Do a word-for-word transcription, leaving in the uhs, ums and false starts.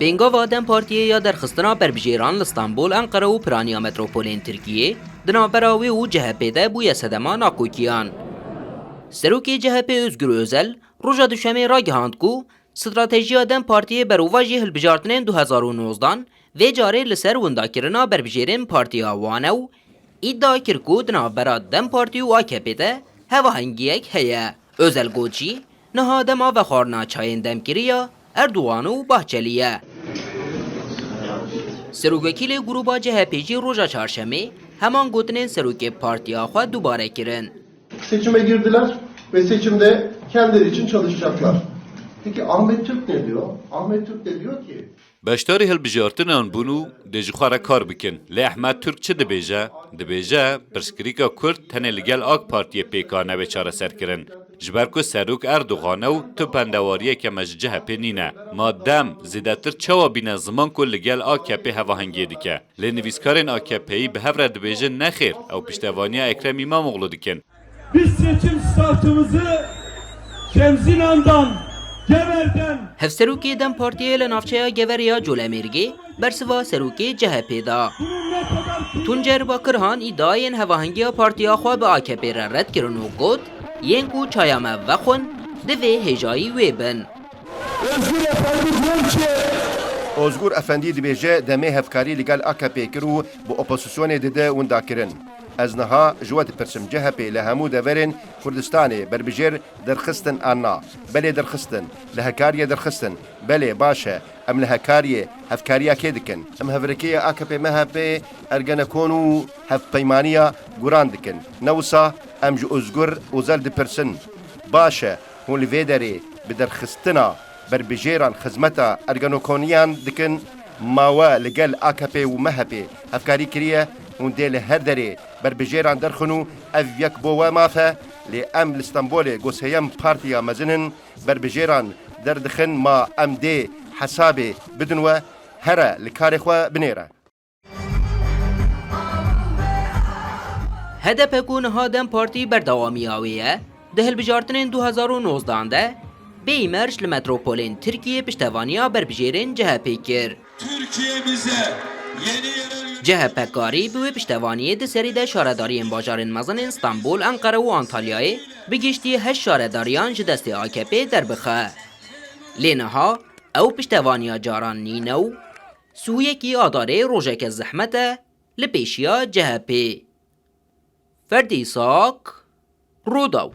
Pêngava DEM Partiyê ya derxistina berbijêran li Stenbol, Enqere û piraniya metropolên Tirkiyê di navbera wê û C H P de bûye sedema nakokiyan. Serokê C H P Ozgur Ozel roja Duşemê ragihand ku stratejiya DEM Partiyê berovajî hilbijartinên du hezar û nozdan vê carê li ser windakirina berbijêrên partiya wan e û îdia kir ku di navbera DEM Partî û A K P de hevahengiyek heye. Ozel got jî, niha dema vexwarina çayên demkirî ya Erdogan û Bahçelî ye. Serokvekîlê grûba C H P jî roja çarşemê heman gotinên serokê partiya xwe dubare kirin. Seçime girdiler ve seçimde kendileri için çalışacaklar. Peki Ahmet Türk ne diyor? Ahmet Türk de diyor ki, Beşdarî hilbijartinan bûn û dê ji xwe re kar bikin. Lê Ehmed Turk çi dibêje? Dibêje, pirsgirêka Kurd tenê li gel AK Partiyê pêk a nebe çareserkirin. Ji ber ku serok Erdogan e û tu bendewariyeke me ji C H P nîne. Ma DEM zêdetir çawa bîne ziman ku li gel A K P hevahengiyê dike? Lê nivîskarên A K P'yî bi hev re dibêjin nexêr, ew piştevaniya Ekrem Îmamoğlu dikin. Biz seçim startımızı Şemzinan'dan, Gever'den Hevserokê DEM Partiyê li navçeya Geverê ya Colemêrgê bersiva serokê C H P da. Tuncer Bakirhan îdiayên hevahengiya partiya xwe bi A K P re red kirin û got, yên ku çaya me vexwin, divê hêjayî wê bin. Özgür Efendi diyor ki, Ozgur Efendî dibêje, demê hevkarî li gel A K P kir û bi opozisyonê dide winda kirin. Ez niha ji we dipirsim, C H P li hemû deverên Kurdistanê berbijêr derxistin an na? Belê derxistin. Li hekariyê derxistin. Belê, baş e. Em li hekariyê hevkariya kê dikin? Em hevrikê A K P M H P, Ergenekon û hevpeymaniya guran dikin. Ne wisa em ji Ozgur Ozel dipirsin. Baş e, hûn li vê derê bi derxistina berbijêran xizmeta ergenokoniyan dikin, ma we li gel A K P û M H P hevkarî kiriye, hûn dê li her derê berbijêran derxin û ev yek bo we maf e, lê em li Stenbolê ku sêyem partiya mezin in, berbijêran derdixin, ma em dê hesabê bidin we, here li karê xwe binêre. H D P ku niha DEM Partî berdewamiya wê ye, di hilbijartinên du hezar û nozdan de bêyî merc li metropolên Tirkiyê piştevaniya berbijêrên C H P kir. Türkiye'mize yeni yerel yönetim C H P karî bi wê piştevaniyê di serî de şaredariyên bajarên mezin ên Stenbol, Enqere û Antalyayê bi giştî heşt şaredariyan ji destê A K P derbixe. Lê niha ew piştevaniya caran nîne û sihuyekî Adarê rojeke zehmet e li pêşiya C H P. Ferdî Îsak, Rûdaw.